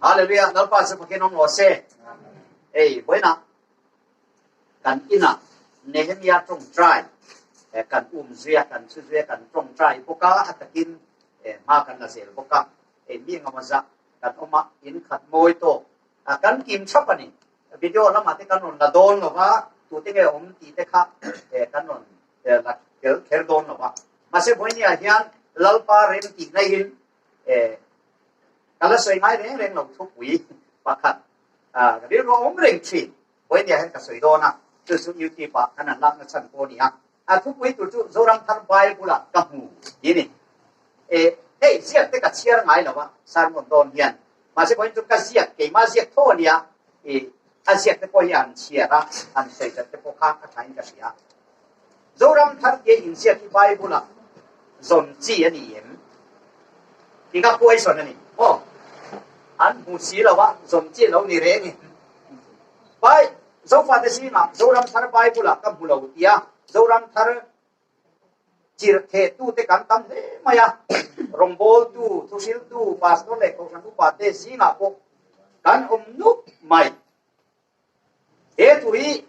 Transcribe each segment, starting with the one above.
Hallelujah Lalpa chu fakin awm rawh se. Ei vawiinah kan inah Nehemia tawngtai kan um zuia kan chhu zuia kan tawngtai bawk a, a takin hma kan la zel bawk a. Ei mi engemaw zah kan awm a, in khat mawi tawk kan kim thap a ni. Video lamah te kan rawn la dawn lo va, tute nge awm tih te kha kan rawn la kel kher dawn lo va. Mahse vawinia hian Lalpa rem tih naihin Ka la sawi ngai reng reng lo thupui pakhat ka rilru a awm reng thin. Vawinia hian ka sawi dawn a, chu chu YouTube ah kan han lakna chhan pawh a ni a. A thupui tur chu Zoramthar Bible ah ka hmu ti a ni. E, hei ziak te ka chhiar ngai lo a, sermon dawn hian. Mahse vawiin chu ka ziak, keimah ziak tho a nia, e, a ziak te pawh hi an chhiar a, an sawi that te pawh kha a thain ka hria. Zoramthar tia inziak hi Bible ah zawn chi a ni em? Ti kha question a ni maw? An hmu si lo a, zawn chi a lo ni reng em? Bai, Zofate zingah Zoramthar Bible ah ka hmu lo tia Zoramthar chirh thehtute kan tam hle mai a, rawngbawltu, thuhriltu, pastor leh kohhran upate zingah pawh kan awm nup mai. He thu hi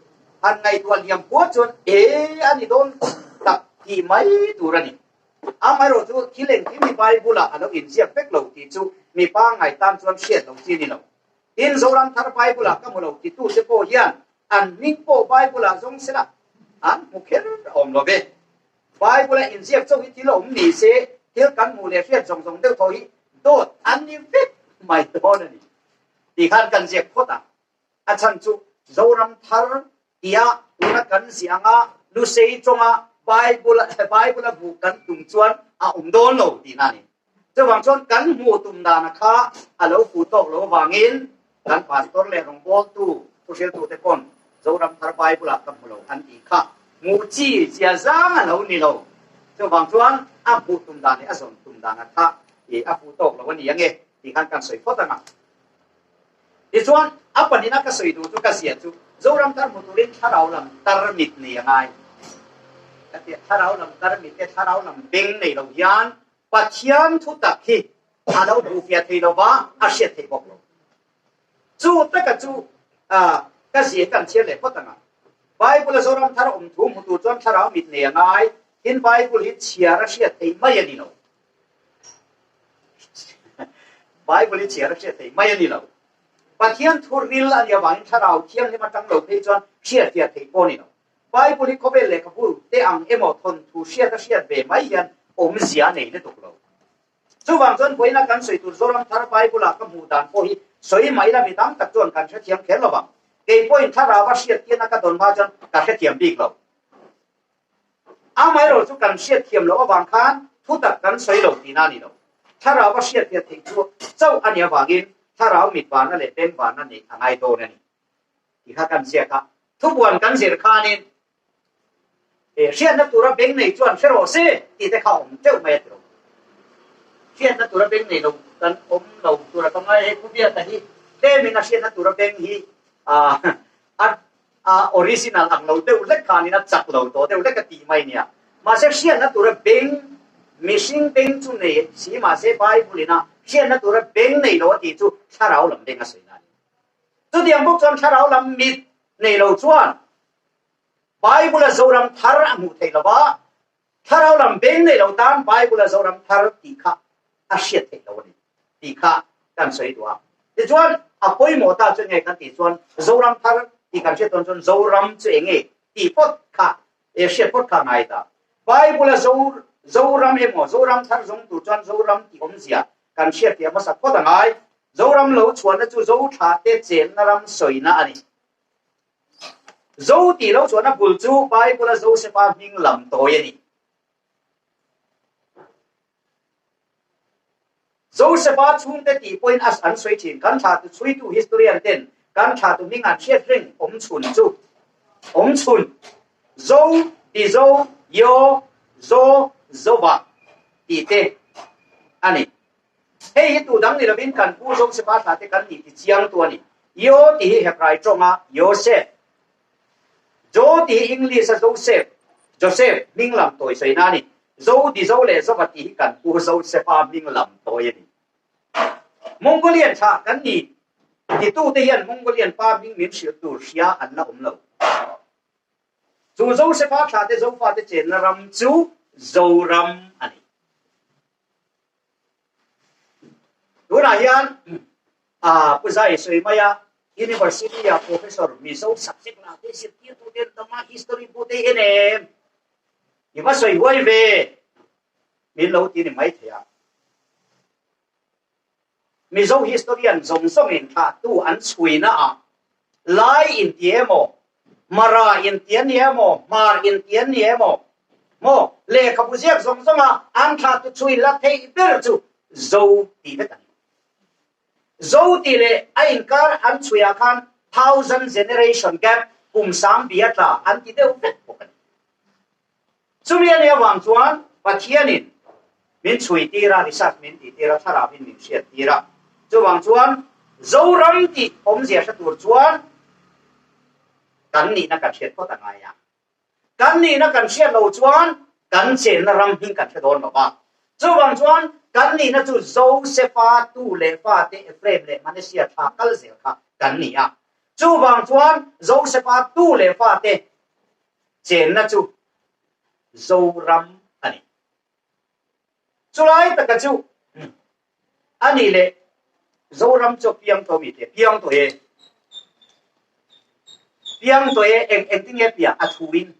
han ngaihtuah liam puat chuan e a ni dawn tak tih mai tur a ni. Amaherawhchu thil engkim hi Bible-ah a lo inziak vek lo tih chu mi pangngai tan chuan hriat lo chi a ni lo. Tin, Zoramthar Bible-ah ka hmu lo titute pawh hian an hming pawh Bible-ah zawng sela an hmu kher awm lo ve. Bible-a inziak chauh hi thil a awm ni se, thil kan hmuh leh hriat zawng zawng deuh thaw hi dawt an ni vek mai dawn a ni. Ti khan kan ziak phawt a, a chhan chu Zoram thar tia tuna kan ziah anga Lusei chawnga Bible Bible a hmuh kan tum chuan a awm dawn lo tihna a ni. Chuvang chuan kan hmuh tum dana kha a lo fuh tawk lo avangin kan pastor leh rawngbawltu thuhriltute pawn Zoram thar Bible ah ka hmu lo an tih kha hmuh chi zia zang a lo ni lo. Chuvang chuan a hmuh tum dan leh a zawn tum dana kha a fuh tawk lo a ni ange. Tih khan kan sawi phawt ang a. Tichuan, a pahnihna ka sawi duh chu ka zia chu Zoram thar hmu turin thlarau lam tar mit nei a ngai. Ka ti a, thlarau lam tar mit te thlarau lam beng nei lo hian Pathian thu tak hi a lo hmuhfiah thei lo va, a hriat theih bawk lo. Chu taka chu ka zia kan chhiar leh phawt ang a. Bible a Zoram thar awm thu hmu tur chuan thlarau mit nei a ngai, tin Bible hi chhiar a hriat theih mai a ni lo. Bible hi chhiar a hriat thei mai a ni lo. Pathian thu ril a nih avangin thlarau thianghlim atang lo phei chuan hriatfiah theih pawh a ni lo. Bible hi khawvel lehkhabu te ang emaw thawnthu hriat a hriat ve mai hian awmzia a nei lutuk lo. Chuvang chuan vawiina kan sawi tur Zoram Thar Bible-ah ka hmuh dan pawh hi sawi mai la mi tam tak chuan kan hrethiam kher lo vang. Kei pawhin thlarau a hriat tiana ka dawn hma chuan ka hrethiam bik lo. Amaherawh chu kan hriat thiam loh avang khan thutak kan sawi lo tihna a ni lo. Thlarau a hriat fiah theih chu chauh a nih avangin thlarau mit vana leh beng vana neih a ngai dawn a ni tih kha kan ziak a. Thubuan kan zir khanin hriatna tura beng nei chuan hre rawh se tih te kha a awm teuh mai a ti lo. Hriatna tura beng nei lo kan awm lo tura ka ngai hei Pu Biata hi tlemin a hriatna tura beng hi a A original ang lo deuh hlek khanin a chak lo tawh deuh hlek a tih mai nia. Mahse hriatna tura beng, mihring beng chu nei si mahse Bible ina hriatna tura beng nei lo a tih chu thlarau lam beng a sawi na a ni. Chutiang bawk chuan thlarau lam mit nei lo chuan Bible a Zoram thar a hmuh theih lo va, thlarau lam beng nei lo tan Bible a Zoram thar tih kha a hriat theih lo a ni tih kha kan sawi duh a. Tichuan a pawimawh ta chu enge kan tih chuan Zoram thar tih kan hriat dawn chuan Zoram chu enge tih phawt kha e hriat phawt kha a ngai ta. Bible a Zoram emaw Zoram thar zawng tur chuan Zoram tih awmzia kan hriat fiah hmasa phawt a ngai. Zoram lo chhuahna chu Zothla te chenna ram sawina a ni. Zo tih lo chuan a bul chu Bible a Josefa hming lam tawi a ni. Josefa chhungte tih pawhin a an sawi thin. Kan thlahtu chhuitu historian ten kan thlahtu hming an hriat reng awm chhun chu awm chhun Zo, Tizo, Yo, Zo, Zova tih te a ni. Hei hi tu dang ni lovin kan pu Josefa thlahte kan nih ti chiang tu a ni. Yo tih hi Hebrai tawnga Yosef, Jo tih hi English a Joseph, Joseph, hming lam tawi sawina a ni. Zo, Dizo leh Zova tih hi kan pu Josefa hming lam tawi a ni. Mongolian thlah kan ni titute hian Mongolian pa hming min hrilh tur hria an la awm lo. Chu Josefa thlahte Zofate chenna ram chu Zoram a ni. Tunah hian Pu Zai sawi mai a, University ah Professor Mizo subject lah te zirtirtu te an tam a, History bu te en em? I va sawi huai ve min lo ti ni mai thei a. Mizo historian zawng zawngin thlahtu an chhuina ah Lai inti emaw, Mara inti an ni emaw, Hmar inti an ni emaw, maw lehkhabu ziak zawng zawnga an thlahtu chhui la theih ber chu Zo tih vek a ni. Zo tih leh a inkar an chhuiah khan thousand generation gap kum sang bia tla an ti deuh vek bawk a ni. Chumi a nih avang chuan Pathianin min chhui tir a, research min tih tir a, thlarauin min hriat tir a. Chuvang chuan Zoram tih awmzia hre tur chuan kan nihna kan hriat phawt a ngai a. Kan nihna kan hriat loh chuan kan chenna ram hming kan hre dawn lo va. Chuvang chuan kan nihna chu Josefa tu leh fate Ephraim leh Manasseh thla kal zel kha kan ni a. Chuvang chuan Josefa tu leh fate chenna chu Zoram a ni. Chulai taka chu a nih leh Zoram chu piang tawh mi te piang tawh e. Piang tawh e eng engtin nge piang a thuin.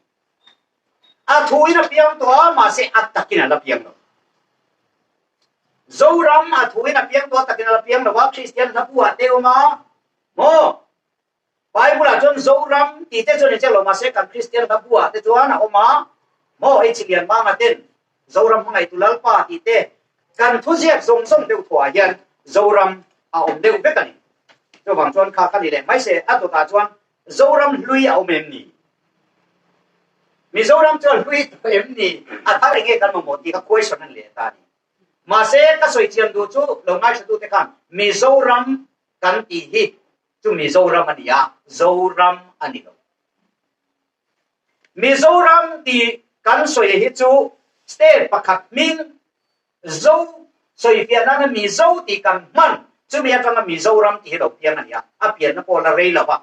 A thuin a piang tawh a mahse a takin a la piang lo. Zoram a thuin a piang tawh a takin a la piang lo a Kristian hla bu ah te awm a maw Bible ah chuan Zoram tih te chuan i che lo mahse kan Kristian hla bu ah te chuan a awm a maw hei Chilian Manga ten Zoram hmangaihtu Lalpa tih te kan thuziak zawng zawng deuh thuah hian Zoram a awm deuh vek a ni. Chuvang chuan kha kha ni leh mai se a dawtah chuan Zoram hlui a awm em ni? Mizoram chuan hlui tawh em ni? A thar enge kan mamawh tih kha question a ni leh ta a ni. Mahse ka sawi chian duh chu lo ngaithlatute khan Mizoram kan tih hi chu Mizoram a ni a, Zoram a ni lo. Mizoram tih kan sawi hi chu state pakhat hming Zo sawi fiah nana Mizo tih kan hman chumi atanga Mizoram tih hi lo piang a ni a, a pianna pawh la rei lo va,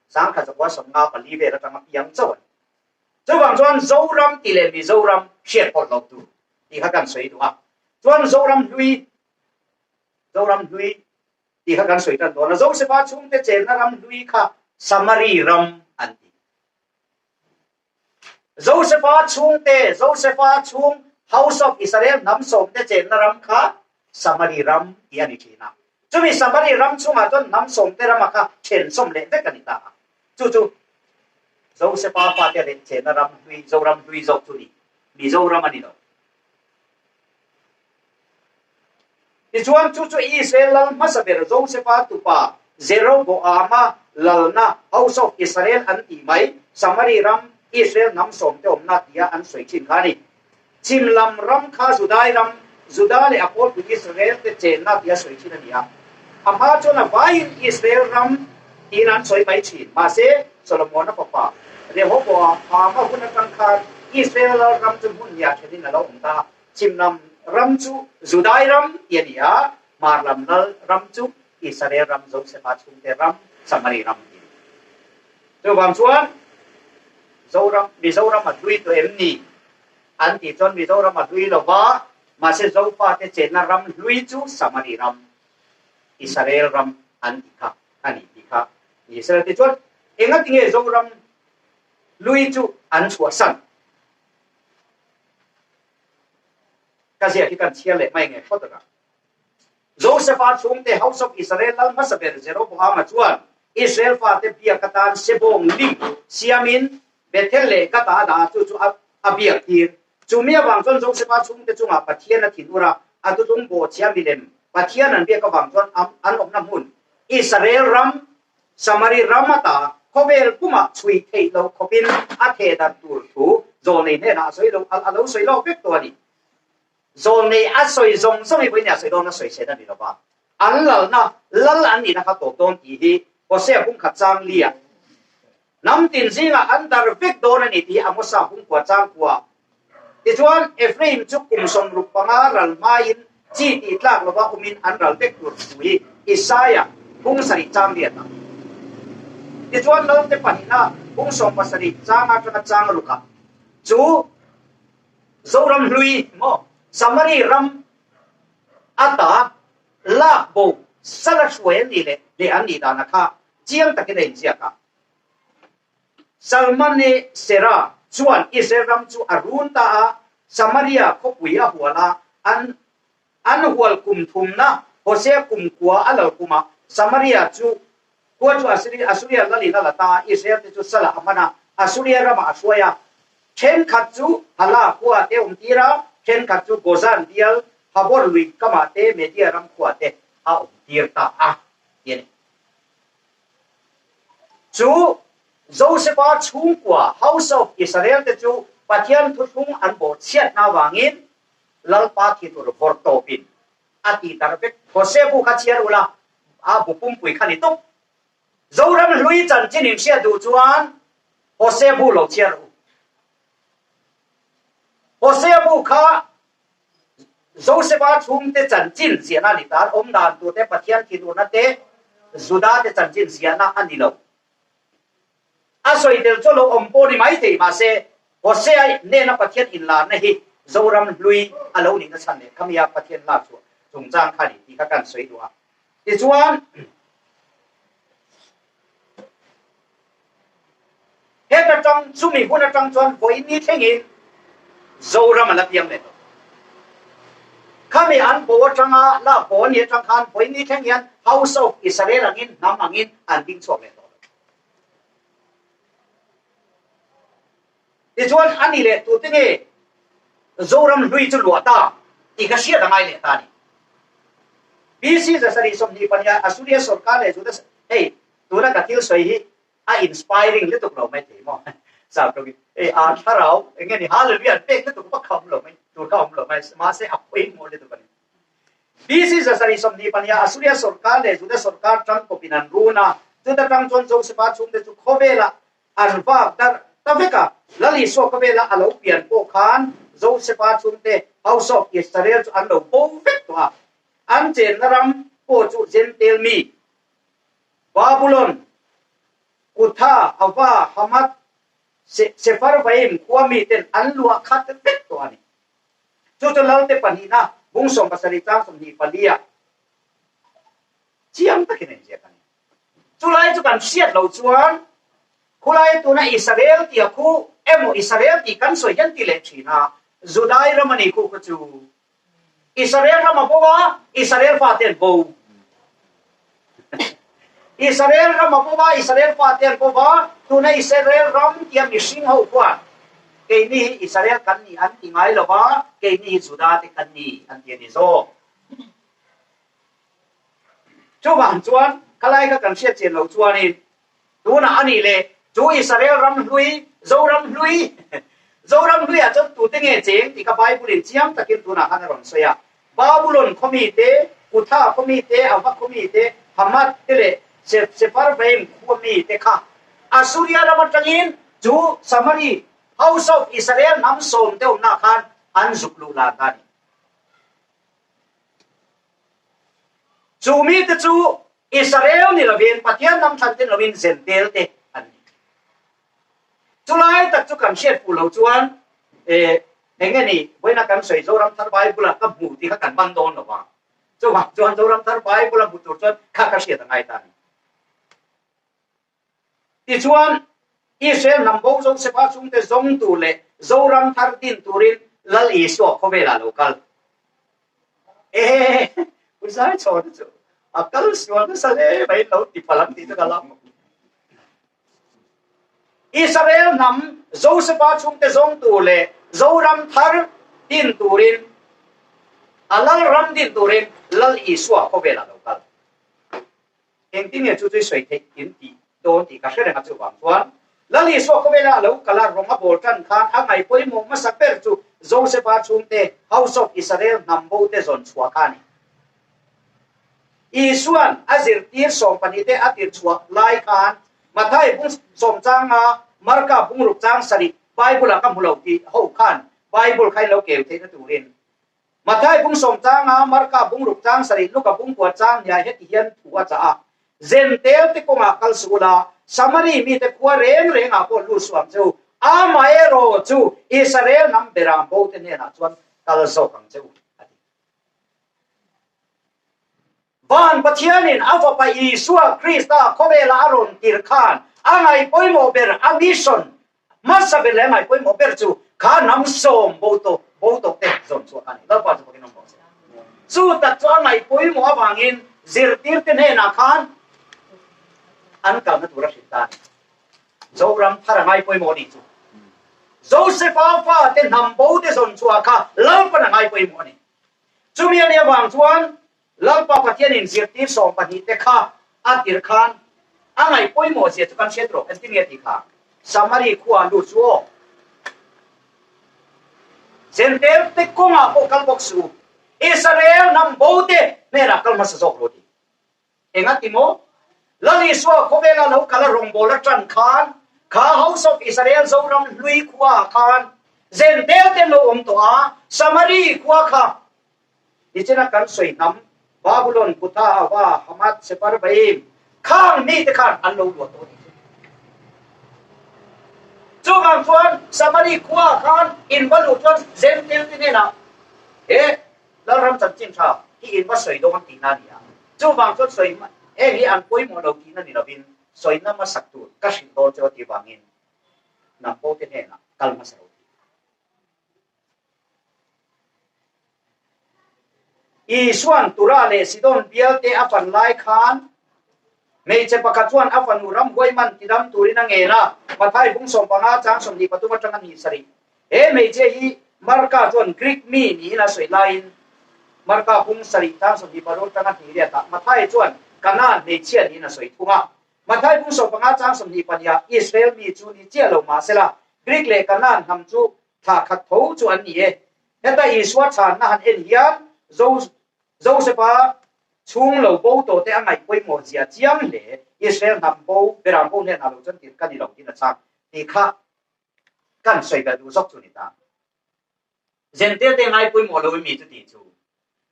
sangkhat zakua 54 vel atanga piang chauh a ni. Chuvang chuan Zoram tih leh Mizoram hriat pawlh loh tur tih kha kan sawi duh a, chuan Zoram hlui, Zoram hlui tih kha kan sawi tan dawn a, Josefa chhungte chenna ram hlui kha Samari ram an ti. Josefa chhungte, Josefa chhung House of Israel hnam sawmte chenna ram kha Samari ram tih a ni thin a. Chumi Samari ram chhungah chuan hnam sawmte rama kha thensawm leh vek a ni ta a. Chu chu Josefa fate reh chenna ram hlui, Zoram hlui zawk chu ni. Mizoram a ni lo. Tichuan, chu chu Israel lal hmasa ber Josefa tupa Jeroboama lalna House of Israel an tih mai, Samari ram, Israel hnam sawmte awmna tia an sawi thin kha a ni. Chhim lam ram kha Judai ram, Juda leh a pawlpui Israel te chenna tia sawi thin a ni a. A hma chuan a vaiin Israel ram tiin an sawi mai thin. Mahse, Solomona fapa Rehoboama hun atang khan Israel lal ram chu hmun hniah thenin a lo awm ta a. Chhim lam ram chu Judai ram ti a ni a, hmar lam lal ram chu Israel ram, Josefa chhungte ram, Samari ram ti a ni. Chuvang chuan Zoram, Mizoram a hlui tawh em ni? An tih chuan Mizoram a hlui lo va, mahse Zofate chenna ram hlui chu Samari ram, Israel ram an ti kha a ni tih kha Israel te chuan engatinge Zoram hlui chu an chhuahsan? Ka ziak hi kan chhiar leh mai nge phawt anga. Josefa chhungte House of Israel lal hmasa ber Jeroboama chuan Israel fate biak atan sebawng lim siamin Bethel leh Gata a dah a, chu chu a biak tir. Chumi avang chuan Josefa chhungte chungah Pathian a thin ur a, a tutung bawhchhia milem Pathian an biak avang chuan an awmna hmun Israel ram Samari ram ata khawvel pumah chhui theih loh khawpin a thehdarh tur thu Zawlnei hnenah a sawi lo, a lo sawi lawk vek tawh a ni. Zawlnei a sawi zawng zawng hi vawiin a sawi dawn a sawi set a ni lo va, an lalna lal an nihna kha tawp dawn tih hi Hosea bungkhat chang lia hnam tin zingah an darh vek dawn a ni tih hi Amosa bungkua chang kua. Tichuan, Ephraim chu kum 65 ral hmain. Chi tih tlak lova awmin an ral vek tur thu hi Isaia bung sarih chang riat a. Tichuan Lalte pahnihna bung 70 chang atanga chang rukah chu Zoram hlui maw Samari ram ata lak bo sala hruai an nih leh leh an nih dana kha chiang takin a inziak a. Salmane Sera chuan Israel ram chu a run ta a, Samaria khawpui a hual a, an an hual kum thumna Hosea kum kua a lo kum a, Samaria chu khua chu Asuria lalin a la ta a, Israel te chu salah a hman a, Asuria ramah a hruai a. Thenkhat chu Hala khua te awm tir a, thenkhat chu Gozan bial Habor lui kamah te Media ram khua te a awm tir ta a, ti a ni. Chu Josefa chhungkua, House of Israel, te chu Pathian thuthlung an bawhchhiatna avangin Lalpa thi tur vawrh tawpin a ti tar vek. Hosea bu kha chhiar ula, a bu pumpui kha ni tawp. Zoram hlui chanchin in hriat duh chuan Hosea bu lo chhiar u. Hosea bu kha Josefa chhungte chanchin ziahna a ni ta, awm dan turte Pathian thinurna te Juda te chanchin ziahna a ni lo. A sawi tel chu lo awm pawh ni mai thei, mahse Hosea nena Pathian inlarna hi Zoram hlui a lo nihna chhan leh khamia Pathian lak chhuah chungchang kha a ni tih kha kan sawi duh a. Tichuan, Heta tang chumi hun atang chuan vawiin thlengin Zoram a la piang leh tawh. Khami an bo atanga lak bo ani atang khan vawiin thleng hian House of Israel angin hnam angin an ding chhuak leh tawh lo. Tichuan ani leh tute nge Zoram hlui chu luah ta tih kha hriat a ngai leh ta a ni. BC 724 Assuria sorkar leh Juda hei tuna ka thil sawi hi a inspiring lutuk lo mai thei maw? Sap tawngin hei a thlarau eng nge ni hallelujah an pek lutuk vak kha awm lo mai tur kha awm lo mai mahse a pawimawh lutuk a ni. BC 724 Assuria sorkar leh Juda sorkar tangkawpin an run a, chuta tang chuan Josefa chhungte chu khawvelah an vak darh ta vek a. Lal Isua khawvela a lo pian pawh khan Josefa chhungte House of Israel chu an lo bo vek tawh a. An chenna ram pawh chu Gentile mi Babulon, Kutha, Ava, Hamath, Sepharvaim khua miten an luah khat vek tawh a ni. Chu chu Lalte pahnihna bung 70 chang 24 ah chiang takin a inziak a ni. Chulai chu kan hriat loh chuan khulai tuna Israel tia khu emaw Israel tih kan sawi hian ti leh thin a, Judai ram a ni khu kha chu Israel ram a bo a, Israel fate an bo. Israel ram a bo a, Israel fate an bo va, tuna Israel ram tia mihring ho khuan keini hi Israel kan ni an ti ngai lo va, keini hi Juda te kan ni an ti a ni zawk. Chuvang chuan khalai kha kan hriat chian loh chuanin Tunah a nih leh chu Israel ram hlui, Zoram hlui, Zoram hluiah chuan tute nge cheng tih kha Bible in chiang takin tunah khan a rawn sawi a. Babulon khaw mite, Kutha khaw mite, Ava khaw mite, Hamath te leh Sepharvaim khua mite kha Assuria ram atangin chu Samari, House of Israel hnam sawmte awmnaah khan an zuk luh lan ta a ni. Chu mite chu Israel ni lovin Pathian hnam thlan te ni lovin Zentel te an ni. Chulai tak chu kan hriat fuh lo chuan eh eng nge ni vawiina kan sawi Zoram Thar Bible-a ka hmu tih kha kan ban dawn lo va. Chuvang chuan Zoram Thar Bible-a hmu tur chuan kha ka hriat a ngai ta a ni. Tichuan Israel hnam bo Josefa chhungte zawng tur leh Zoram Thar din turin Lal Isua khawvelah lo kal. Ehe, u zai chhawn chu a kal sual nasa hle mai lo ti palh ang tih chu ka lam. Israel hnam Josefa chhungte zawng tur leh Zoram Thar din turin a Lal ram din turin Lal Isua khawvelah lo kal. Engtin nge chu chu i sawi theih in tih dawn tih ka hre reng a chuvang chuan Lal Isua khawvela a lo kal a rawng a bawl tan khan a ngaih pawimawh hmasa ber chu Josefa chhungte House of Israel hnam bo te zawn chhuah kha a ni. Isuan a zirtir 12 te a tir chhuah lai khan Mathai bung sawm changa Marka bung ruk chang sarih Bible ah ka hmu lo tih ho khan Bible kha in lo keu theihna turin. Mathai bung sawm changa Marka bung ruk chang sarih Luka bung kua chang hniai heti hian thu a chah a, Zentel te kawngah kal suh ula, Samari mite khua reng rengah pawh lut suh ang che u, amaherawh chu Israel hnam beram bo te hnenah chuan kal zawk ang che u, a ti. Van Pathianin a Fapa Isua Krista khawvela a rawn tir khan a ngaih pawimawh ber, a mission hmasa ber leh a ngaih pawimawh ber chu kha hnam sawm bo tawh bo tawh te zawn chhuah kha a ni. Lalpa chu fakin awm rawh se. Chu tak chu a ngaih pawimawh avangin zirtirte hnenah khan an kalna tur a hrilh ta a ni. Zoram thar a ngai pawimawh a nih chu. Josefa fate hnam bo te zawn chhuah kha Lalpan a ngai pawimawh a ni. Chumi a nih avang chuan Lalpa Pathianin zirtir 12 te kha a tir khan a ngaih pawimawh zia chu kan hriat rawh. Engtin nge tih kha? Samari khua lut chu aw. Zentel te kawngah pawh kal bawk suh u. Israel hnam bo te hnenah kal hmasa zawk rawh ti. Engati maw? Lal Isua khawvela lo kal a rawngbâwl aṭan khân, kha House of Israel Zoram hlui khuaah khân Zentel te an lo awm tawh a, Samari khua kha nichina kan sawi hnam Babulon, Kutha, Ava, Hamath, Sepharvaim khang mite khân an lo luah tawh a nih chu. Chuvang chuan Samari khuaah khân in va luh chuan Zentel te hnênah, He Lalram chanchin tha hi in va sawi dawn tihna a ni a, chuvang chuan sawi heng hi an pawimawh lo tihna ni lovin sawi na hmasak tur ka hrilh dawn chu a tih vangin hnam bo te hnenah kal hmasa lo tih. Isuan Tura leh Sidon bialte a fan lai khan hmeichhe pakhat chuan a fanu ramhuai man tidam turin a ngen a, Mathai bung 15 chang 23 atanga ni sarih. He hmeichhia hi Marka chuan Greek mi niin a sawi laiin Marka bung sarih tan 26 atanga hnih riatah Mathai chuan Kanaan hmeichhia niin a sawi thung a. Mathai bung 15 chang 22 ah Israel mi chu ni chiah lo mahsela Greek leh Kanaan hnam chu thla khat tho chu an ni e. Heta Isua chhanna han en hian Josefa chhung lo bo tawh te a ngaih pawimawh zia chiang hle. Israel hnam bo, beram bo hnenah lo chuan tirh ka ni lo tiin a chhang tih kha kan sawi belh duh zawk chu ni ta. Zentel te ngai pawimawh lo mi chu tih chu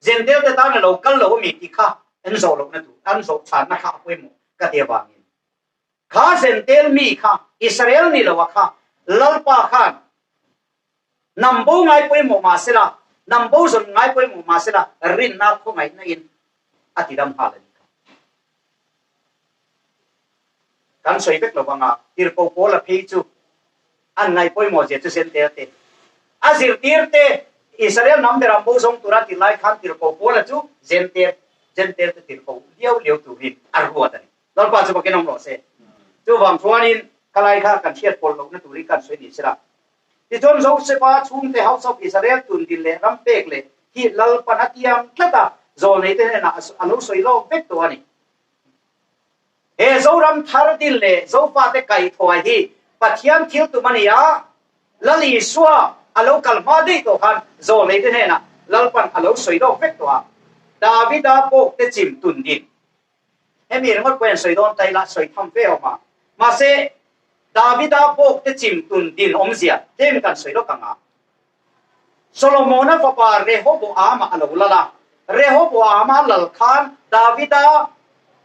Zentel te tan a lo kal lo mi tih kha an zawh lohna tur an zawh chhanna kha a pawimawh ka ti avangin kha Zentel mi kha Israel ni lo a kha Lalpa khan hnam bo ngai pawimawh mahsela hnam bo zawn ngai pawimawh mahsela rinna khawngaihna in a ti dam nghal a ni kha. Kan sawi vek lo vang a, tirhkoh Paula phei chu an ngaih pawimawh zia chu Zentel te, a zirtir te, Israel hnam ber an bo zawng tura ti lai khan tirhkoh Paula chu Zentel, Zentel te tirhkoh liau liau turin a ruat a ni. Lalpa chu bakin awm rawh se. Chuvang chuanin khalai kha kan hriat pawlh lohna turin kan sawi ni sela. Tichuan Josefa chhungte House of Israel tundin leh ram pek leh hi Lalpan a tiam tlat a, zawlneite hnenah a lo sawi lawk vek tawh a ni. He Zoram thar din leh Zofate kaihthawh hi Pathian thil tum a ni a, Lal Isua a lo kal hma daih tawh khan zawlneite hnenah Lalpan a lo sawi lawk vek tawh a, Davida pawh te chim tun din. Hemi ringawt pawh hian sawi dawn ta ila sawi tham fe awm a, mahse Davida pawh te chim tun din awmzia tlem kan sawi lawk ang a. Solomona fapa Rehoboama a lo lal a, Rehoboama lal khan Davida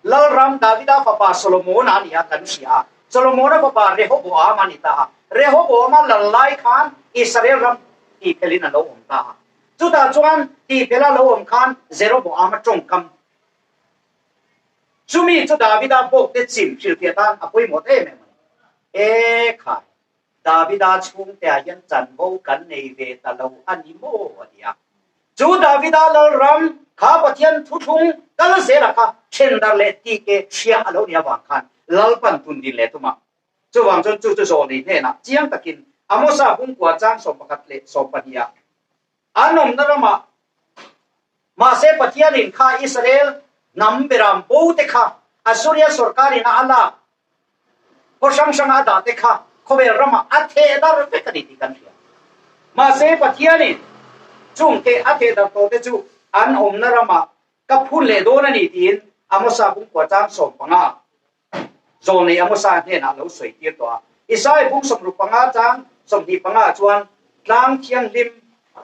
lalram Davida fapa Solomona a ni a kan hria a, Solomona fapa Rehoboama a ni ta a, Rehoboama lal lai khan Israel ram tihphelhin a lo awm ta a, chutah chuan tihphela lo awm khan Jeroboama tawngkam Chumi chu Davida bawkte chim hrilhfiah tan a pawimawh em em a ni. E khai, Davida chhungteah hian chanvo kan nei ve ta lo a ni maw? a ti a. Chu Davida lalram kha Pathian thuthlung kal zela kha thendar leh tike hria a lo nih avang khan Lalpan tun din leh tum a. Chuvang chuan chu chu zawlnei hnenah chiang takin Amosa bungkua chang 11 leh 12 ah An awmna ramah mahse Pathianin kha Israel hnam beram bo te kha Assuria sorkarin a a lak khaw hrang hranga a dah te kha khawvel ramah a theh dar vek a ni tih kan hria. Mahse Pathianin chung te a theh dar tawh te chu an awmna ramah ka phun leh dawn a ni tiin Amosa bungkua chang 15 Zawlnei Amosa hnenah lo sawi tir tawh a. Isaiah bung 65 chang 25 chuan tlang thianghlim.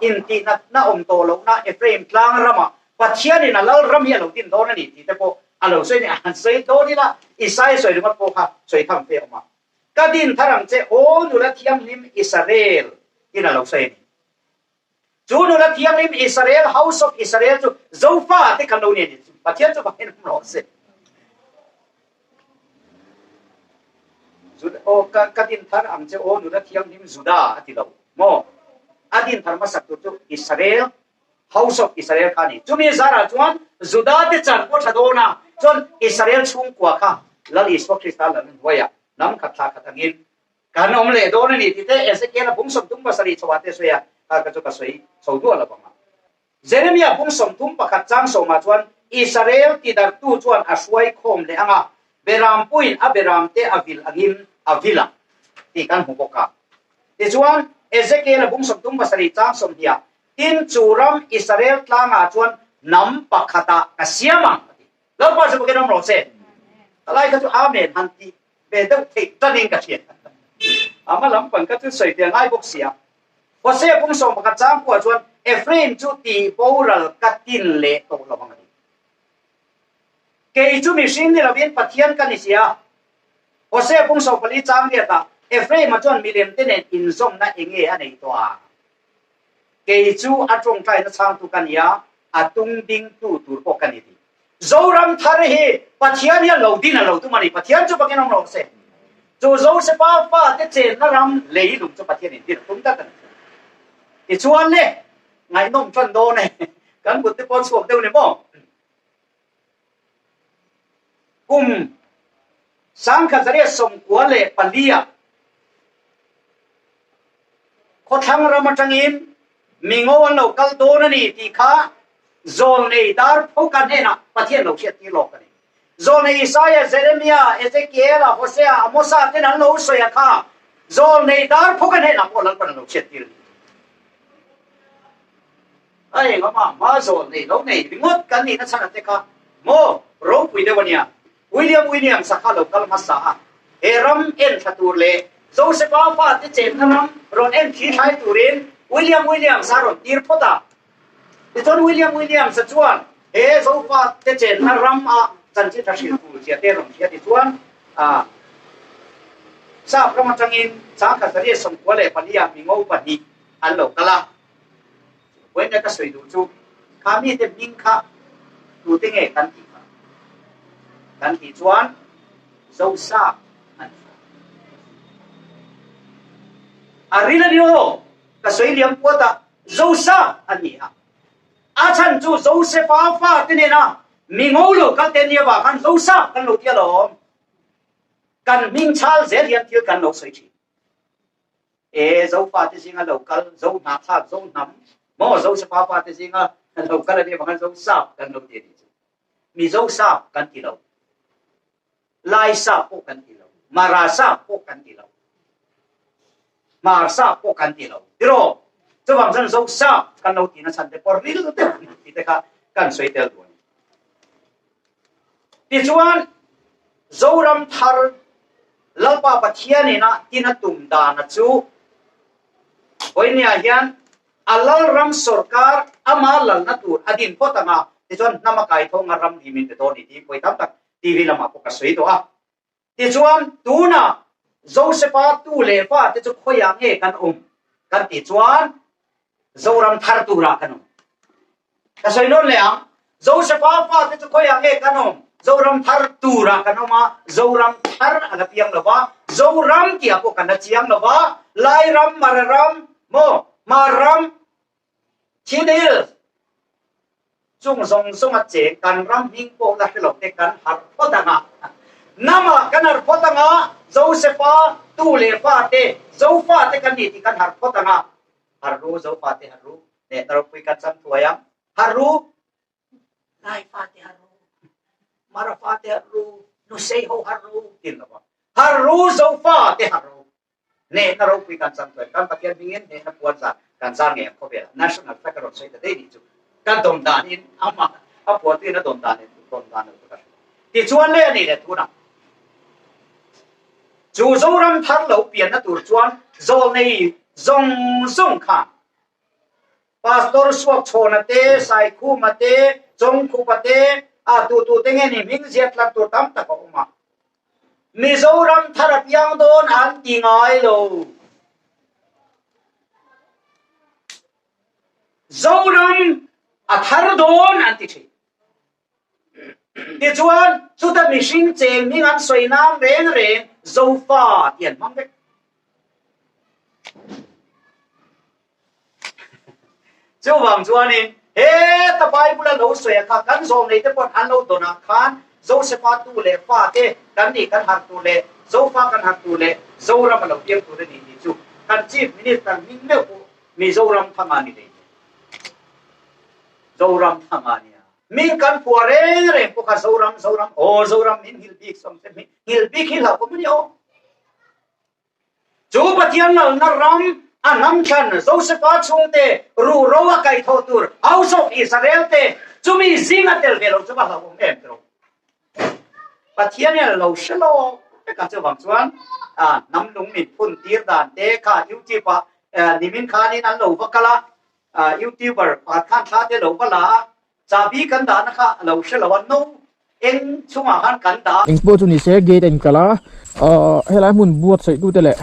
Intihnatna awm tawh lohna Ephraim tlang ramah Pathianin a lal ram hi a lo din dawn a ni tih te pawh a lo sawi a ni. A han sawi dawn ila Isaia sawi ringawt pawh kha sawi tham fe a awm a. Ka din thar ang che, aw nula thianghlim Israel, tiin a lo sawi a ni. Chu nula thianghlim Israel, House of Israel chu Zofa te kan lo ni a ni. Pathian chu vangin awm rawh se. Juda, aw ka, ka din thar ang che, aw nula thianghlim Juda a ti lo maw? A din thar hmasak tur chu Israel, House of Israel kha a ni. Chumi zarah chuan Juda te chan pawh tha dawn a, chuan Israel chhungkua kha Lal Isua Krista lal hnuaiah hnam khat thla khat angin Kan awm leh dawn a ni tih te Ezekiel-a bung 37 chhoah te sawi a, kha ka chu ka sawi chho duah lo vang a. Jeremia bung 31 chang sawmah chuan Israel tidartu chuan a hruai khawm leh ang a, Berampuiin a beramte a vil angin a vil ang tih kan hmu bawk a. Tichuan, Ezekiel-a bung 37 chang sawmhnih ah, Tin, chu ram Israel tlangah chuan hnam pakhatah ka siam ang a ti. Lalpa chu pakin awm rawh se. Talai kha chu Amen han tih ve deuh theih tanin ka hria. Ama lampang ka chu sawi ve ngai bawk sia. Hosea pung 11 chang pawh chuan Ephraim chu tih boral ka tin leh tawh lo ang a ti. Kei chu mihring ni lovin Pathian ka ni sia. Hosea pung 14 chang riatah Ephraim-a chuan milem te nen inzawmna enge a nei tawh a? Kei chu a tawngtaina chhangtu ka ni a, a tung dingtu tur pawh ka ni ti. Zoram thar hi Pathian hian lo din a lo tum a ni. Pathian chu pakin awm rawh se. Chu Josefa fate chenna ram leilung chu Pathianin din a tum tlat a ni. Tichuan le, ngaihnawm tan dawn e. Kan but te pawh chhuak deuh ni maw? Kum 1994 ah khawthlang ram atangin mingo an lo kal dawn a ni tih kha zawlnei dar phoka hnenah Pathian lo hriattir lawk a ni. Zawlnei Isaia, Jeremia, Ezekiela, Hosea, Amosa ten an lo sawi a kha zawlnei dar phoka hnenah pawh Lalpan a lo hriattir a ni. A engama hma zawl nei lo nei ringawt kan nihna chhan ate kha maw ropui deuh a nia. William Williams a kha lo kal hmasa a, he ram en thla tur leh Joseph-a fate chenna ram rawn en thli thlai turin William Williams a rawn tir phawt a. Tichuan William Williams a chuan he Zofate chenna ram a chanchin tha hrilh tur zia te rawn hria tichuan a Sap ram atangin 1994 ah mingo pahnih an lo kal a. Vawiin ka sawi duh chu kha mite hming kha tute nge kan tih kha? Kan tih chuan Zosa an ti. A ril a ni aw, ka sawi liam puat a, Zosa an ni a. A chhan chu Josefa fate nena mi ngo lo kal te nia vang khan Zosa kan lo ti alawm. Kan hming chal zel hian thil kan lo sawi thin. E Zofa te zinga lo kal, Zo hnahthlak, Zo hnam, maw Zo Safa pa te zinga lo kal a nih avang khan Zo sap kan lo ti a nih chu. Mizo sap kan ti lo. Lai sap pawh kan ti lo. Mara sap pawh kan ti lo. Hmar sap pawh kan ti lo. Tiraw? Chuvang chuan Zo sap kan lo ti na chhan te pawh ril deuh ti te kha kan sawi tel duh a ni. Tichuan, Zoram thar Lalpa Pathianin a tina tum dana chu vawinia hian a lalram sawrkar ama lalna tur a din phawt ang a, tichuan hnam a kai tho anga ram hi min pe dawn ni tiin vawi tam tak TV lamah pawh ka sawi tawh a. Tichuan, tunah Josefa tu leh fa te chu khawiah nge kan awm kan tih chuan Zoram thar turah kan awm. Ka sawi nawn leh ang, Josefa fate chu khawiah nge kan awm? Zoram thar turah kan awm a, Zoram thar a la piang lo va, Zoram tihah pawh kan la chiang lo va, Lai ram, Mara ram, maw, Hmar ram, Chin Hills, chung zawng zawnga cheng kan ram hming pawh la hre lo te kan harh phawt ang a. Namah kan harh phawt ang a, Josefa tu leh fate, Zofate kan ni tih kan harh phawt ang a. Harh ru, Zofate harh ru. Nehna ropui kan chang thuai ang. Harh ru, Lai fate harh ru, Mara fate harh ru, Lusei ho harh ru tin lo va. Harh ru, Zofa te harh ru. Nehna ropui kan chang thuai. Kan Pathian hmingin nehna puan zar kan zar ngei ang khawvel ah. National flag a rawn sawi ta daih nih chu. Kan dawm dan in amah a puantu in a dawm dan in dawm dan lo chu ka hre lo. Tichuan le a nih leh tunah chu Zoram thar lo pianna tur chuan zawlnei zawng zawng khan. Pastor Suakchhawna te, Saikhuma te, Chawngkhupa te, a tu tu te nge ni hming ziak tlat tur tam tak a awm a. Mizoram thar a piang dawn an ti ngai lo. Zoram a thar dawn an ti thin. Tichuan, chuta mihring cheng hming an sawi nan reng reng Zofa tih an hmang vek. Chuvang chuanin heta Bible a lo sawi a kha kan zawm nei te pawh an lo dawn ah khan Josefa tu leh fa te kan nih kan harh tur leh Zofa kan harh tur leh Zoram a lo piang tur a ni tih chu kan Chief Minister hming meuh pawh Mizoram thanga ni lei Zoram thanga nia. Min kan phuah reng reng pawh kha Zoram Zoram aw Zoram min nghilh bik sawm te nghilh bik hi hlauh pawh mani aw. Chu Pathian lalna ram a hnam thlan Josefa chhungte ruhro a kaihthawh tur House of Israel te chumi zinga tel ve lo chu va hlauhawm em tiro. Pathian hian a lo hre lo vek a, chuvang chuan hnam lung min phun tir dan te kha YouTube ah nimin khanin an lo va kal a, YouTuber pakhat khan thla te lo va la a, Chahbi kan dahna kha a lo hre lo a, no eng chungah khan kan dah. Eng pawh chu ni se gate a inkal a, ahh helai hmun buatsaih tute leh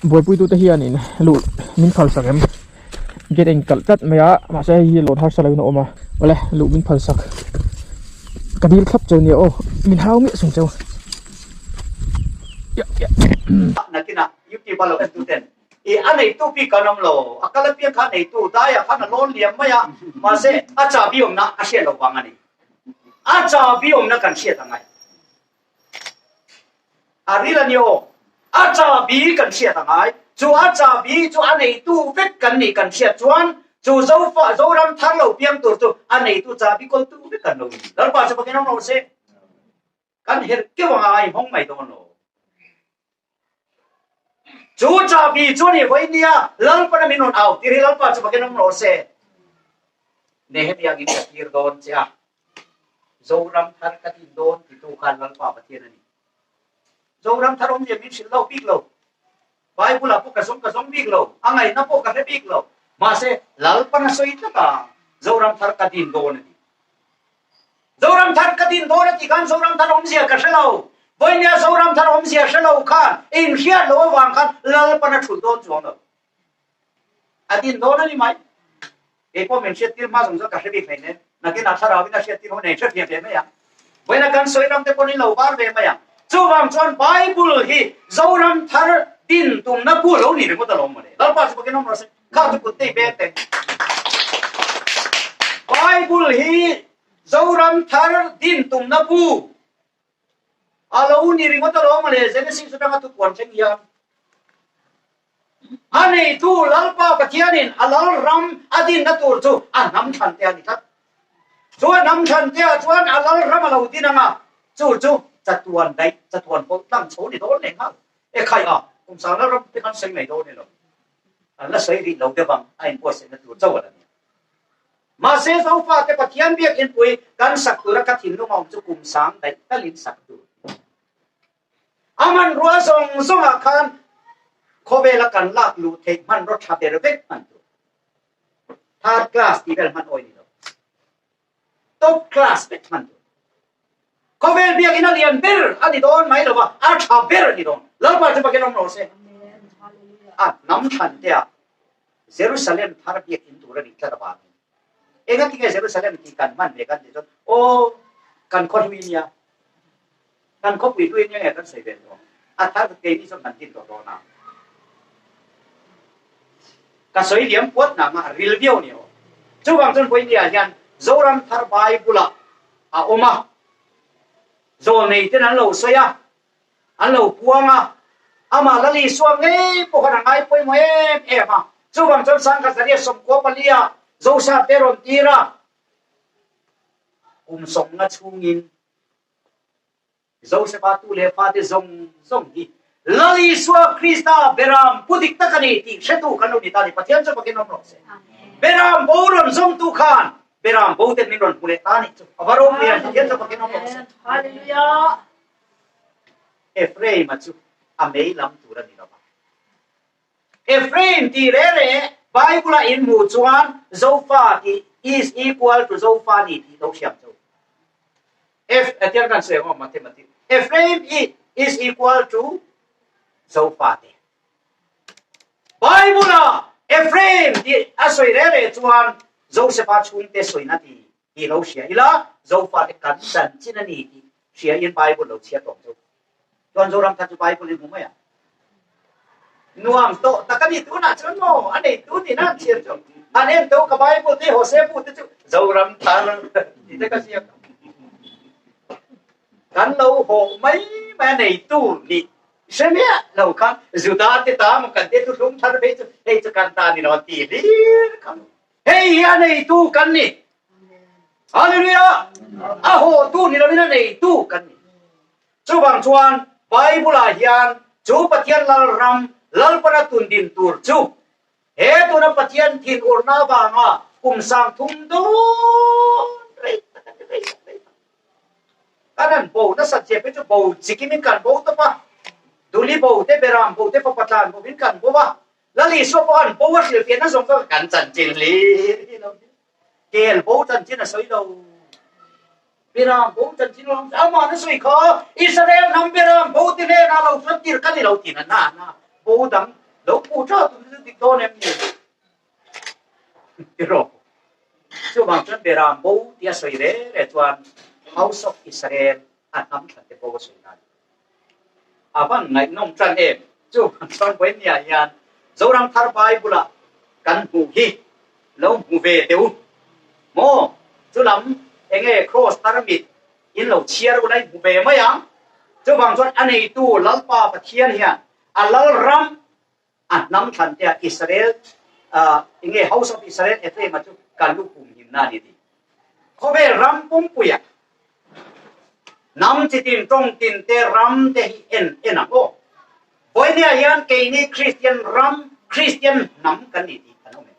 buaipui tute hianin luh min phalsak em gate a inkalh tlat mai a mahse hei hi lawn harsa loin a awm a awle luh min phalsak ka dil thlap cheu nia aw min hau miah sung cheu. Nakinah YouTube a lo en tuten I a neitu bik an awm lo, a kal apiang kha a neitu daiah khan a lawn liam mai a, mahse a chahbi awmna a hriat loh vang a ni. A chahbi awmna kan hriat ang ai. A ril a ni aw. A chahbi kan hriat ang ai. Chu a chahbi chu a neitu vek kan nih kan hriat chuan chu Zofa Zoram thar lo piang tur chu a neitu chahbi kawltu vek kan lo ni. Lalpa chu pakin awm rawh se. Kan herh keuh anga a inhawng mai dawn lo. Chu chahbi chu ni vawi nia Lalpana min rawn au tir hi Lalpa chu fakin awm rawh se. Nehemiah in ka tir dawn che a, Zoram thar ka din dawn titu khan Lalpa Pathian a ni. Zoram thar awm lian min hrilh lo bik lo. Bible ah pawh ka zawng ka zawng bik lo, a ngaihna pawh ka hre bik lo. Mahse Lalpana sawi tlat a, Zoram thar ka din dawn a ti. Zoram thar ka din dawn a tih khan Zoram thar awmzia ka hre lo. Vawinia Zoram thar awmzia hre lo khan inhriat loh avang khan Lalpan a thulh dawn chuang lo. A din dawn a ni mai. Kei pawh min hriattir hma zawng zawng ka hre bik hleinem. Nakinah thlarauin a hriattir ho nen hre thiam ve mai ang. Vawiina kan sawi ram te pawn in lo var ve mai ang. Chuvang chuan Bible hi Zoram thar din tumna bu lo ni ringawt alawm mawle. Lalpa chu pakin awm rawh se. Kha chu kut tei pek teh. Bible hi Zoram thar din tumna bu a lo ni ringawt alawm mawle Genesis atanga thupuan thleng hian. A neitu Lalpa Pathianin a lal ram a dinna tur chu a hnam thlan te a ni tlat. Chu a hnam thlan te ah chuan a lal ram a lo din anga chu chu chatuan daih chatuan pawh tlang chho ni dawn leh nghal. E khai a, kum sang lal ram te khan sawi mai dawn ni lo. An la sawi rih lo deuh ang, a inbuatsaihna tur chauh a la ni. Mahse, Zofate Pathian biakinpui kan sak tura ka thinlung a awm chu kum sang daih talin sak tur. A hmanrua zawng zawngah khan khawvela kan lak luh theih hmanraw tha ber vek hman tur. Third class tih vel hman awi ni lo. Top class vek hman tur. Khawvel biakin a lian ber a ni dawn mai lo va, a tha ber a ni dawn. Lalpa chu pakin awm rawh se. A hnam thlan te ah Jerusalem thar biakin tur a nih tlat avangin enga tinge Jerusalem tih kan hman ve kan tih chuan aw kan khaw hlui nia kan khawpui hlui nia nge kan sawi ve tawh a thar keini chuan kan tin tawh dawn a ka sawi liam puat na nga ril viau ni aw chuvang chuan vawinia hian Zoram thar Bible ah a awm a, zawlnei ten an lo sawi a, an lo puang a, amah Lal Isua ngei pawh khan a ngai pawimawh em em a, chuvang chuan Sangha Zaria sawmkua palia Zosa te rawn tir a, kum sawmnga chhungin Josefa tu leh fate zawng zawng hi Lal Isua Krista Beram pu dik tak a ni tih hretu kan lo ni ta ni. Pathian chu fakin awm rawh se. Beram bo rawn zawngtu khan Beram bo ten min rawn hmu leh ta nih chu. A va ropui em. Pathian chu fakin awm rawh se. Hallelujah. Ephraim-a chu a mei lam tur a ni lo va. Ephraim tih reh reh. Bible a in hmuh chuan Zofa tih is equal to Zofa ni tih lo hriam chu. F atiang kan sawi ang aw mathematics. Ephraim is equal to Zofa te. Bible a Ephraim tih a sawi reh reh chuan Joseph-a chhungte sawina ti tih lo hria ila Zofa te kan chanchin a ni tih hria in Bible lo chhiat awm chu. Chuan Zoram kha chu Bible in hmu mai a. Nuam tawh tak a ni tunah chuan maw a nei tu nin an chhiar chu an en to ka Bible te Hosea bu te chu Zoram thar tih te ka ziak. Kan lo hawh mai mai a neitu nih hre miah lo khan Juda te ta maw kan te thuthlung thar phei chu hei chu kan ta ni lo an ti hlir kha. Hei hi a neitu kan ni. Hallelujah! A hawhtu ni loin a neitu kan ni. Chuvang chuan Bible-ah hian chu Pathian Lalram, Lalpana tun din tur chu he tuna Pathian thinurna avanga kum 3000 dawn rei tak a ni, rei tak, rei tak. Kan han bo nasat zia phei chu bo chikimin kan bo tawp a, Duli bo te, Beram bo te, Fapa tlan bo in kan bo a, Lal Isua pawh an bo a hrilhfiahna zawng zawng kan chanchin hlir hi lo ni. Kel bo chanchin a sawi lo. Beram bo chanchin a lo amah na sawi kha Israel hnam beram bo te hnenah lo chuan tir ka ni lo tiin a na na bo dang lo phu tha tu chu dik dawn em ni? Tiraw. Chuvang chuan beram bo tia sawi re re chuan House of Israel a hnam thlan te bo a sawi dan. A van ngaihnawm tan em? Chu chuan Bohemia hian Zoram Thar Bible ah kan hmuh hi lo hmu ve teh u maw? Chu lam enge Cross tarmit in lo chhiar ula in hmu ve mai ang. Chuvang chuan a neitu Lalpa Pathian hian a Lalram a hnam thlan te ah Israel enge House of Israel Ephraim ah chu ka lu pum him na ni ti. Khawvel ram pumpuia hnam chitin tawng tin te ram te hi en en ang aw. Vawinia hian keini Kristian ram Kristian hnam kan ni tih kan awm em?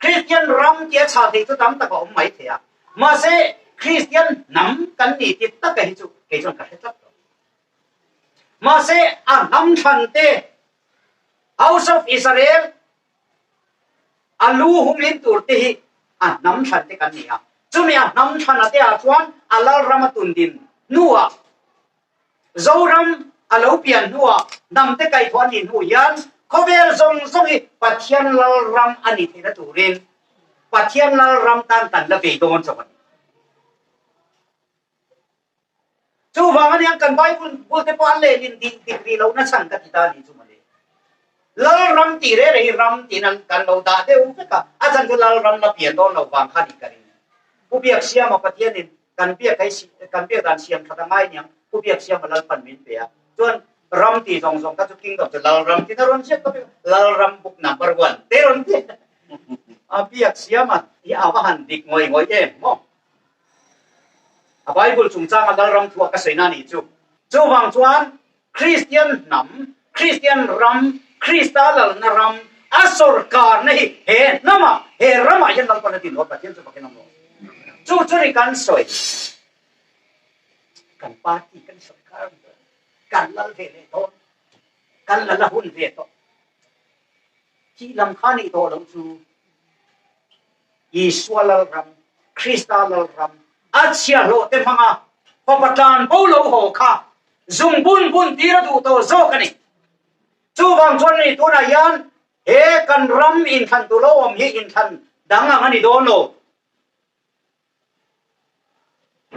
Kristian ram tia chhal thei chu tam tak a awm mai thei a, mahse Kristian hnam kan ni tih taka hi chu kei chuan ka hre tlat lo. Mahse a hnam thlan te House of Israel a lu humlin tur te hi a hnam thlan te kan ni a. Chumi a hnam thlan a te ah chuan a lalram a tun din hnuah Zoram a lo pian hnuah hnam te kaihthawh a nih hnu hian khawvel zawng zawng hi Pathian lalram a ni theihna turin Pathian lalram tan kan la bei dawn chauh a ni. Chuvang aniang kan Bible bul te pawh an lehlin dih dik rih lohna chhan ka ti ta a nih chu mawle. Lalram tih reh reh hi ram tiin an kan lo dah deuh vek a, a chhan chu Lalram la pian dawn lo vang kha nih ka ring. Pu Biaksiama Pathianin kan biak hei kan biak dan siam that a ngai aniang Pu Biaksiama Lalpan min pe a, chuan ram tih zawng zawng kha chu kingdom chu Lalram tiin a rawn ziak tawp Lalram book number one te rawn ti a Biaksiama hi a va han dik ngawih ngawih em maw. A Bible chungchanga Lalram thu a ka sawi na nih chu. Chuvang chuan Kristian hnam, Kristian ram, Krista lalna ram, a sawrkarna hi he hnamah, he ramah hian Lalpan a din awt Pathian chu fakin awm rawh. Chu chu ni kan sawi. Kan party kan sawrkar kan lal ve leh dawn. Kan lal a hun ve tawh. Thih lam kha nih tawh loh chu Isua Lalram, Krista Lalram, a chhiahhlawh te hmanga fapa tlan bo lo haw kha zung bun bun tir a duh tawh zawk a ni. Chuvang chuan ni tunah hian he kan ram inthlan tur lo awm hi inthlan dang ang a ni dawn lo.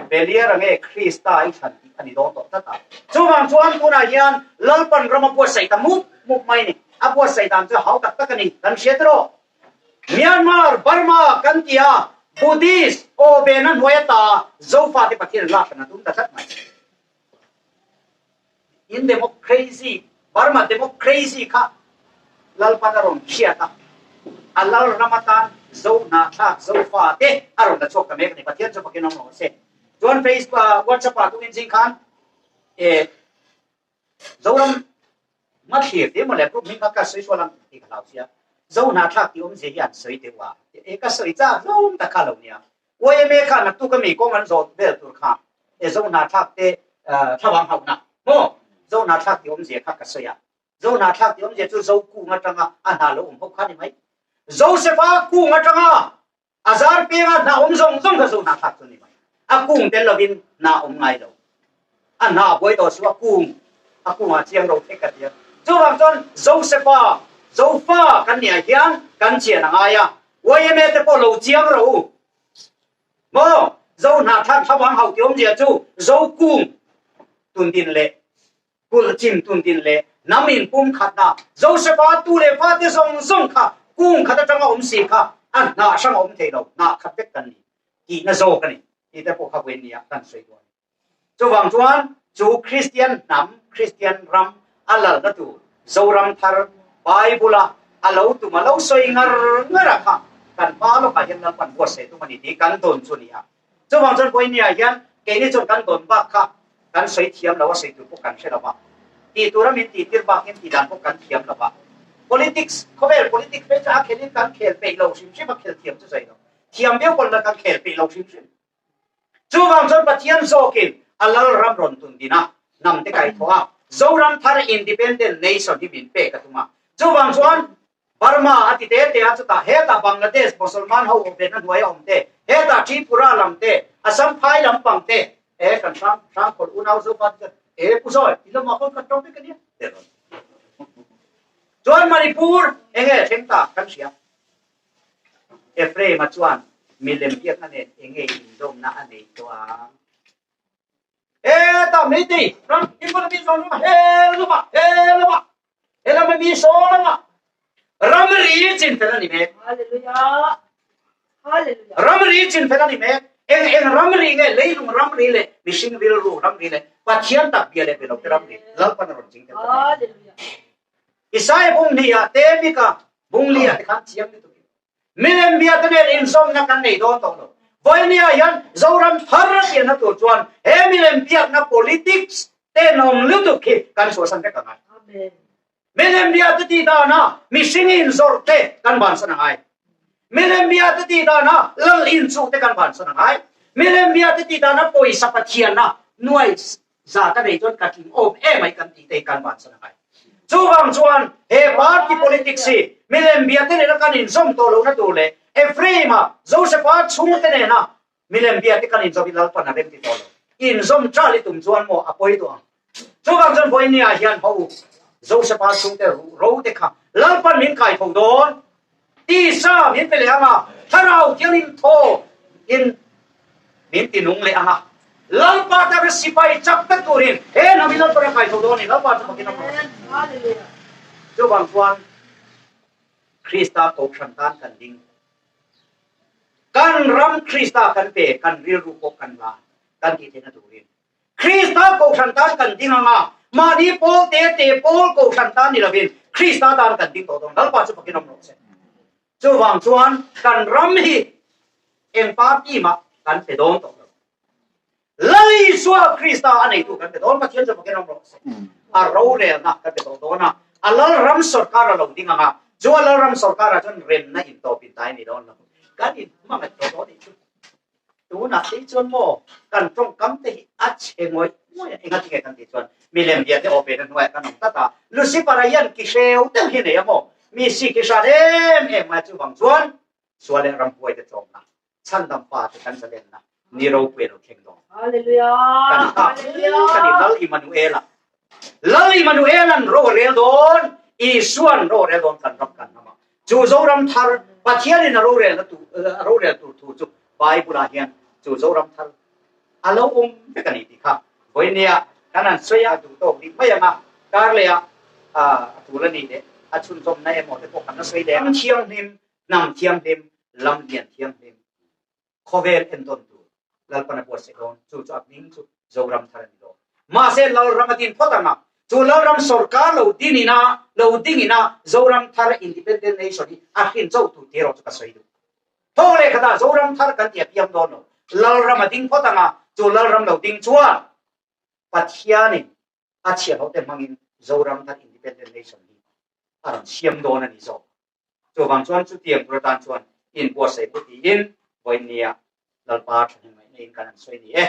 Beliar ange Krista i thlan tih a ni dawn tawh tlat a. Chuvang chuan tunah hian Lalpan ram a buatsaih ta mup mup mai a ni. A buatsaih dan chu hau tak tak a ni. Kan hria tiraw? Myanmar, Burma kan ti a, Buddhist aw ve na hnuai ata Zofa te Pathian lak kan a tum ta tlat mai. In democracy, Burma democracy kha Lalpan a rawn hriat a, a lal ram atan Zo hnahthlak, Zofa te a rawn la chhuak ta mek a ni. Pathian chu fakin awm rawh se. Chuan Facebook, WhatsApp ah tukin zing khan eh Zoram hmathlir te mawle group hming kha ka sawi sual ang tih ka hlau sia. Zo hnahthlak tih awmzia hi an sawi deuh a, eh ka sawi chak zawng tak kha lo nia. YMA kha naktuk ami kawng an zawh vel tur kha e zo hnahthlak te thlavang hauhna maw zo hnahthlak tih awmzia kha ka sawi a. Zo hnahthlak tih awmzia chu Zo kung atanga a hna lo awm ho kha ni mai. Josefa kung atanga a zar penga hna awm zawng zawng kha Zo hnahthlak chu ni mai. A kung tel lovin hna awm ngai lo. A hna buai tawh suh a kung a kungah chiang ro thek ka ti a. Chuvang chuan Josefa, Zofa kan nih ah hian kan chian a ngai a. YMA te pawh lo chiang ro u. Maw? Zo hnahthlak thlavang hauh tih awmzia chu Zo kung tundin leh Kulh chim tundin leh hnam in pum khatna Josefa tu leh fate zawng zawng kha kung khat atanga awm si kha a hnah hrang a awm thei lo, hnah khat vek kan ni tihna zawk a ni tih te pawh kha vawiin nia kan sawi duh a ni. Chuvang chuan chu Kristian hnam, Kristian ram a lalna tur Zoram thar Bible a a lo tum a lo sawi ngar ngar a kha kan hma lawkah hian Lalpan buatsaih tum a ni tih kan dawn chu a ni a. Chuvang chuan vawiin ah hian keini chuan kan dawn bak kha kan sawi thiam lo a, sawi tur pawh kan hre lo va, tih tura min tih tir bakin tih dan pawh kan thiam lo va. Politics, khawvel politics phei chu a khelin kan khel peih lo hrim hrim a, khel thiam chu sawi lo, thiam viau pawn la kan khel peih lo hrim hrim. Chuvang chuan Pathian zawkin a lal ram rawn tun din a, hnam te kaihthawh a, Zoram thar Independent Nation hi min pek a tum a. Chuvang chuan Burma a ti te te a, chutah hetah Bangladesh Mosolman ho awm venna hnuaia awm te, hetah Tripura lam te, Assam phai lampang te, e kan hrang hrang khawlh unau Zofa te chuan e pu Zawi i lamah khawn kan tawng vek a nia ti rawn. Chuan Manipur enge thleng ta kan hria. Ephraim-a chuan milem biakna nen enge inzawmna a nei tawh ang? Hetah meitei ram Imphal mi zawng zawng he lama he lama he lama mi saw lama ramri chin fel a ni mek. Hallelujah. Hallelujah. Ramri chin fel a ni mek. Eng eng ramri nge leilung ramri leh mihring rilru ramri leh Pathian tak bia leh be lo te ramri Lalpan a rawn ching tel ta mek. Hallelujah. Isaiah bung hnih ah te Mika bung li ah te khan chiang lutuk in Milem biate nen inzawmna kan nei dawn tawh lo. Vawinia hian Zoram thar a pianna tur chuan he milem biakna politics tenawm lutuk hi kan chhuahsan vek a ngai. Milem biate tih dana mihring inzawrh te kan bansan a ngai. Milem biate tih dana lal inchuh te kan bansan a ngai. Milem biate tih dana pawisa pathianna nuai za ka nei chuan ka tling awm em ai kan tih te hi kan vansan a ngai. Chuvang chuan he party politics hi milem biate nena kan inzawm tawh lohna tur leh Ephraim-a Joseph-a chhungte nena milem biate kan inzawm hi Lalpan a rem ti tawh lo. Inzawm ṭal i tum chuan maw a pawi duh ang. Chuvang chuan vawiin ah hian ho Joseph-a chhungte ruh ro te kha Lalpan min kai tho dawn. Tisa min pe leh ang a, Thlarau thiangin thaw in min ti nung leh ang a. Lalpa tan a sipai chak tak turin he hnam hi Lalpan a kai tho dawn a ni. Lalpa chu fakin a hmu a ni. Chuvang chuan Krista kohhran tan kan ding. Kan ram Krista kan pe, kan rilru pawh kan la kan tih theihna turin. Krista kohhran tan kan ding ang a, mahni pawl te te pawl kohhran tan ni lovin Krista tan kan ding tawh dawn. Lalpa chu fakin awm rawh se. Chuvang chuan kan ram hi eng party mah kan pe dawn tawh lo. Lal Isua Krista a neitu kan pe dawn, Pathian chu fakin awm rawh se. A rorelna kan pe tawh dawn a, a lal ram sorkar a lo ding ang a, chu a lal ram sorkarah chuan remna intawpin tai a ni dawn lo. Kan inhmangaih tawh dawn nih chu. Tunah te chuan maw kan tawngkam te hi a chhe ngawih ngawih a, engati nge kan tih chuan milem bia te aw ve na hnuaiah kan awm tlat a, Lucifer a hian ki hreu deuh hi nei a maw, mi si ki hran em em mai chuvang chuan sual leh ramhuai te tlawmna, chhandam pa te kan zalenna ni ropui a lo thleng dawn. Kan nghak kan i Lal Immanuela, Lal Immanuela'n ro a rel dawn, Isua'n ro a rel dawn kan ram kan hnam a. Chu Zoram thar Pathianin a rorelna tu a rorel tur thu chu Bible ah hian chu Zoram thar a lo awm vek a ni tih kha vawinia kan han sawi a duh tawk rih mai ang a, kar leh ah a tul a nih leh a chhunzawmna emaw te pawh kan la sawi leh ang. Thianghlim, hnam thianghlim, lam lian thianghlim. Khawvel entawn tur Lalpan a buatsaih dawn, chu chu a hming chu Zoram thar a ni dawn. Mahse Lalram a din phawt ang a, chu Lalram sorkar lo din ina, lo ding ina Zoram thar Independent Nation hi a hrin chauh tur tih erawh chu ka sawi duh. Thaw leh khatah Zoram thar kan ti a piang dawn lo, Lalram a ding phawt ang a, chu Lalram lo ding chuan Pathianin a chhiahhlawhte hmangin Zoram thar Independent Nation hi a rawn siam dawn a ni zawk. Chuvang chuan chutiang tur atan chuan inbuatsaih pawh tiin vawinia Lalpa thahnem ngaihna in kan han sawi ni e.